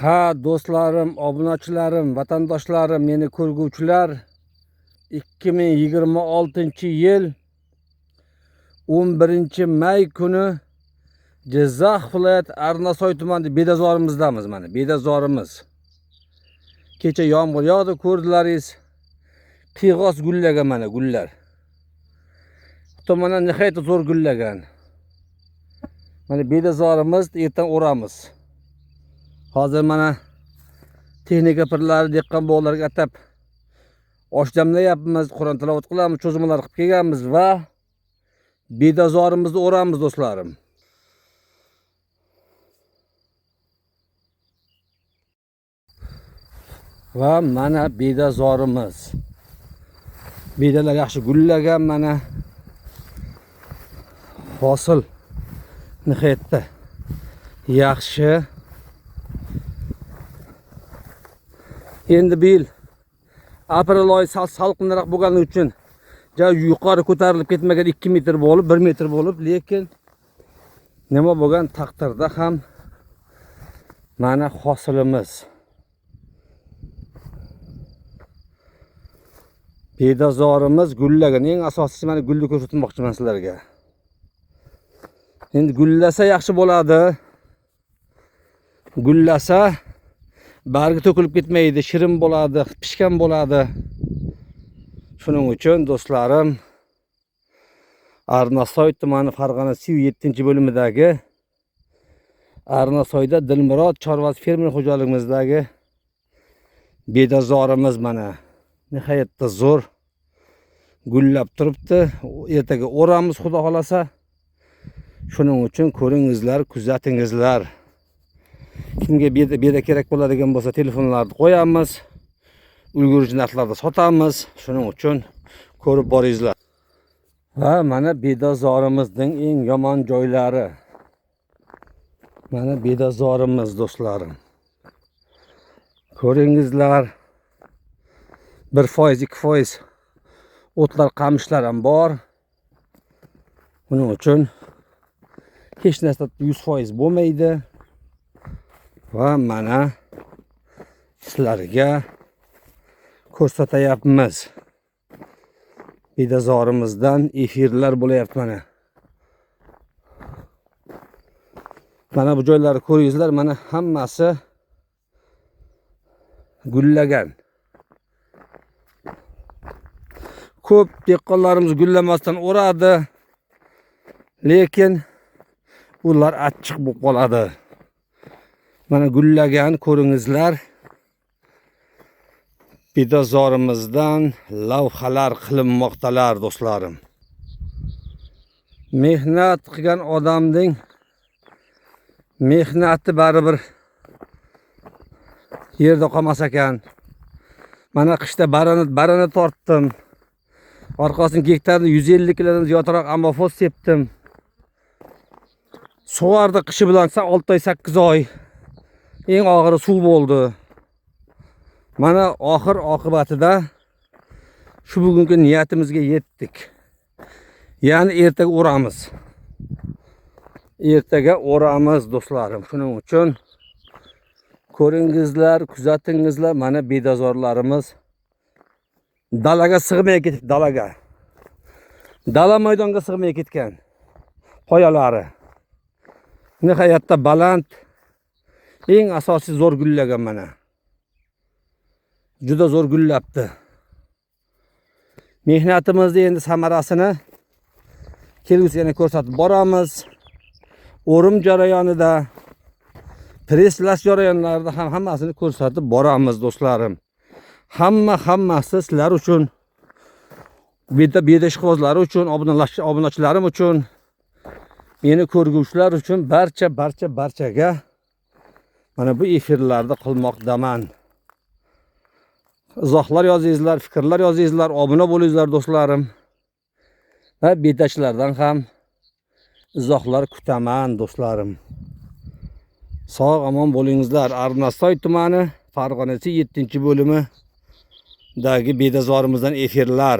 Ha, do'stlarim, obunachilarim, vatandoshlarim, meni ko'rguvchilar, 2026-yil 11 may kuni Jizzax viloyati Arnasoy tumanida bedazorimиздamiz mana, bedazorimiz. Kecha yomg'ir yog'di, ko'rdilaringiz. Qiyg'os gullagan mana gullar. Tomondan nihoyatda zo'r gullagan. Mana bedazorimiz ertan o'ramiz. Hozir mana texnika pirlari dehqon bog'larga atab osh damlayapmiz, Qur'on tilovat qilamiz, cho'zmalar qilib kelganmiz va bedazorimizni o'ramiz do'stlarim. Va mana bedazorimiz. Bedalar yaxshi gullagan mana. Hosil nihoyatda yaxshi. Endi bu yil aprel oyi sal salqinroq bo'lgani uchun ja yuqori ko'tarilib ketmagan, 2 metr bo'lib, 1 metr bo'lib, lekin nima bo'lgan taqdirda ham mana hosilimiz. Bedazorimiz gullagan. Eng asosiysi mana gulni ko'rsatmoqchiman sizlarga. Endi gullasa yaxshi bo'ladi. Gullasa bargi to'kilib ketmaydi, shirin bo'ladi, pishgan bo'ladi. Shuning uchun do'stlarim, Arnasoy tumani Farg'ona Siv 7-bo'limidagi Arnasoyda Dilmurod chorvasi fermer xo'jaligimizdagi bedazorimiz mana nihoyatda zo'r gullab turibdi. Ertaga o'ramiz xudo xolasa. Shuning uchun ko'ringizlar, kuzatingizlar. Kimga beda kerak bo'ladigan bo'lsa telefonlarni qo'yamiz. Ulgurji narxlarda sotamiz. Shuning uchun ko'rib boringizlar. Va mana bedazorimizning eng yomon joylari. Mana bedazorimiz do'stlarim. Ko'ringizlar. 1%, 2% o'tlar, qamishlar ham bor. Buning uchun hech narsa 100% bo'lmaydi. Va mana sizlarga ko'rsatayapmiz. Bedazorimizdan efirlar bo'layapti mana. Mana bu joylarni ko'ringizlar, mana hammasi gullagan. Ko'p dehqonlarimiz gullamasdan o'radi, lekin ular achchiq bo'lib qoladi. Mana gullagan ko'ringizlar. Bedazorimizdan lavhalar qilinmoqdalar do'stlarim. Mehnat qilgan odamning mehnati baribir yerda qolmas ekan. Mana qishda barani tortdim. Orqasini gektarni 150 kilodan ziyodroq amofos sepdim. Sug'ardi qishi bilan 6 oy, 8 oy. Eng og'iri suv bo'ldi. Mana oxir oqibatida shu bugungi niyatimizga yetdik. Ya'ni ertaga o'ramiz. Ertaga o'ramiz do'stlarim. Shuning uchun ko'ringizlar, kuzatingizlar, mana bedazorlarimiz dalaga sig'may ketib, dalaga. Dala maydonga sig'may ketgan qoyalari. Nihoyatda baland, eng asosiy zo'r gullagan mana. Juda zo'r gullabdi. Mehnatimizni endi samarasini kelgusi yana ko'rsatib boramiz. O'rim jarayonida, presslash jarayonlarida ham hammasini ko'rsatib boramiz do'stlarim. Hammasi sizlar uchun, beda ishqibozlari uchun, obunachilarim uchun, meni ko'rguvchilar uchun barchaga mana bu efirlarda qilmoqdaman. Izohlar yozingizlar, fikrlar yozingizlar, obuna bo'lingizlar do'stlarim. Va bedachilardan ham izohlar kutaman do'stlarim. Sog' omon bo'lingizlar. Arnasoy tumani Farg'onasi 7-bo'limidagi bedazorimizdan efirlar.